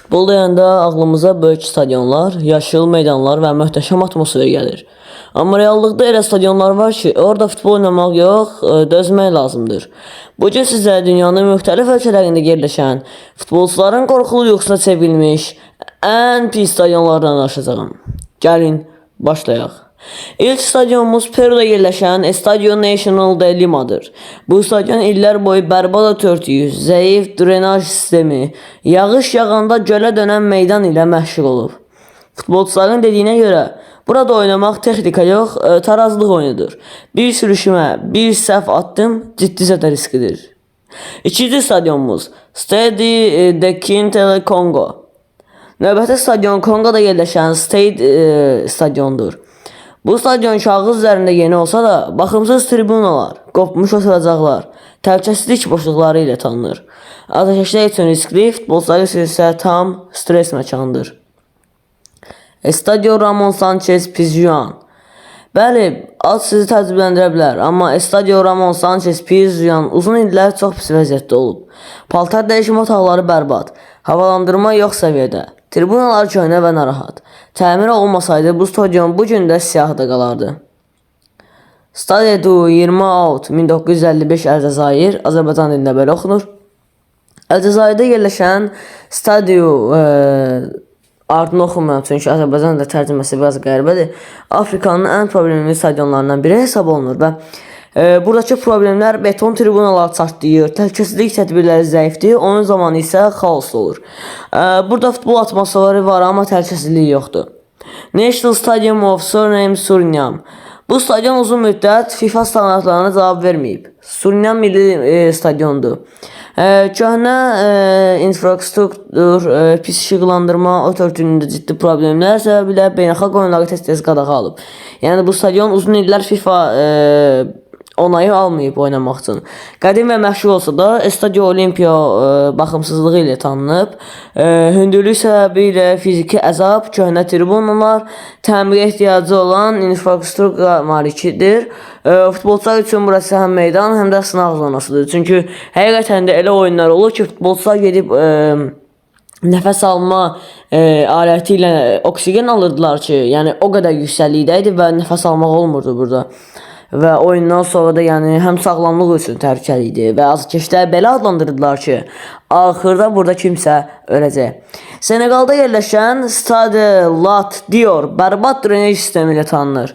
Futbol deyəndə ağlımıza böyük stadionlar, yaşıl meydanlar və möhtəşəm atmosfer gəlir. Amma reallıqda elə stadionlar var ki, orada futbol oynamaq yox, dözmək lazımdır. Bu gün sizə dünyanın müxtəlif ölkələrində yerləşən, futbolçuların qorxulu yuxusuna çevrilmiş ən pis stadionlardan danışacağam. Gəlin, başlayaq. İlk stadionumuz Peruda yerləşən Estadio Nacional de Lima'dır. Bu stadion illər boyu bərbad ot örtüyü, zəif drenaj sistemi, yağış yağanda gölə dönən meydan ilə məşhur olub. Futbolçuların dediyinə görə burada oynamaq texnika yox, tarazlıq oyunudur. Bir sürüşmə, bir səhv addım ciddi zədər riskidir. İkinci stadionumuz Stade de Kintele Kongo. Növbəti stadion Kongoda yerləşən Stade stadiondur. Bu stadion kağız üzərində yeni olsa da, baxımsız tribunalar, qopmuş oturacaqlar, təhlükəsizlik boşluqları ilə tanınır. Azarkeşlər üçün riskli, futbolçular üçün isə tam stres məkanıdır. Estadio Ramon Sanchez Pizjuan. Bəli, ad sizi təəccübləndirə bilər, amma Estadio Ramon Sanchez Pizjuan uzun illər çox pis vəziyyətdə olub. Paltar dəyişmə otaqları bərbad, havalandırma yox səviyyədə, tribunalar köhnə və narahat. Təmir olmasaydı bu stadion bu gün də siyahıda qalardı. Stade du 20 Août 1955 Əlcəzair, Azərbaycan dilində belə oxunur. Əlcəzairdə yerləşən Stadio adını oxumuram, çünki Azərbaycan dilində tərcüməsi biraz qəribədir. Afrikanın ən problemli stadionlarından biri hesab olunur və buradakı problemlər: beton tribunalar çatlayır, təhlükəsizlik tədbirləri zəifdir, oyun zamanı isə xaos olur. Burada futbol atmosferi var, amma təhlükəsizlik yoxdur. National Stadium of Suriname, Surinam. Bu stadion uzun müddət FIFA standartlarına cavab verməyib. Surinam milli stadiondur. Köhnə infrastruktur, pis işıqlandırma, ot örtüyündə ciddi problemlər səbəbilə beynəlxalq oyunları tez-tez qadağa alıb. Yəni bu stadion uzun illər FIFA onayı almayıb oynamaq üçün. Qədim və məşhur olsa da, Estadio Olimpico baxımsızlığı ilə tanınıb. Hündürlük səbəbilə fiziki əzab, köhnə tribunalar, təmirə ehtiyacı olan infrastruktura malikidir. Futbolçular üçün burası həm meydan, həm də sınaq zonasıdır. Çünki həqiqətən də elə oyunlar olur ki, futbolçular gedib nəfəs alma aləti ilə oksigen alırdılar ki, yəni o qədər yüksəklikdə idi və nəfəs almaq olmurdu burada. Və oyundan sonra da yəni həm sağlamlıq üçün təhlükəli idi və azarkeşlər belə adlandırdılar ki, axırda burada kimsə öləcək. Senegalda yerləşən Stade Lat Dior bərbad drenaj sistemi ilə tanınır.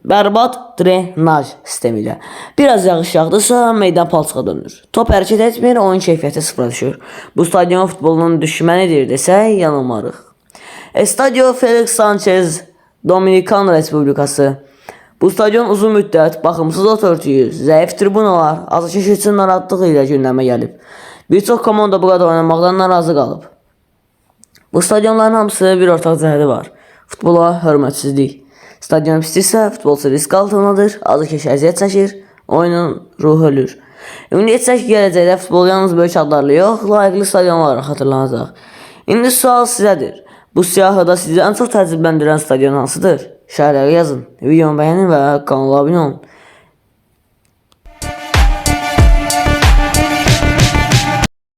Bərbad drenaj sistemi ilə. Biraz yağış yağdısa meydan palçığa dönür. Top hərəkət etmir, oyun keyfiyyəti sıfıra düşür. Bu stadion futbolunun düşmənidir desək yanılmarıq. Estadio Felix Sanchez, Dominikan Respublikası. Bu stadion uzun müddət baxımsız ot örtüyü, zəif tribunalar, azarkeş üçün narahatlıq ilə gündəmə gəlib. Bir çox komanda burada oynamaqdan narazı qalıb. Bu stadionların hamısı bir ortaq cəhəti var. Futbola hörmətsizlik. Stadion pisdirsə, futbolçu risk altındadır, azarkeş əziyyət çəkir, oyunun ruhu ölür. Ümid etsək ki, gələcəkdə futbol yalnız böyük adlarla yox, layiqli stadionlarla xatırlanacaq. İndi sual sizədir. Bu siyahıda sizi ən çox təəccübləndirən stadion hansıdır? Şərhlərə yazın. Videomu bəyənin və kanala abunə olun.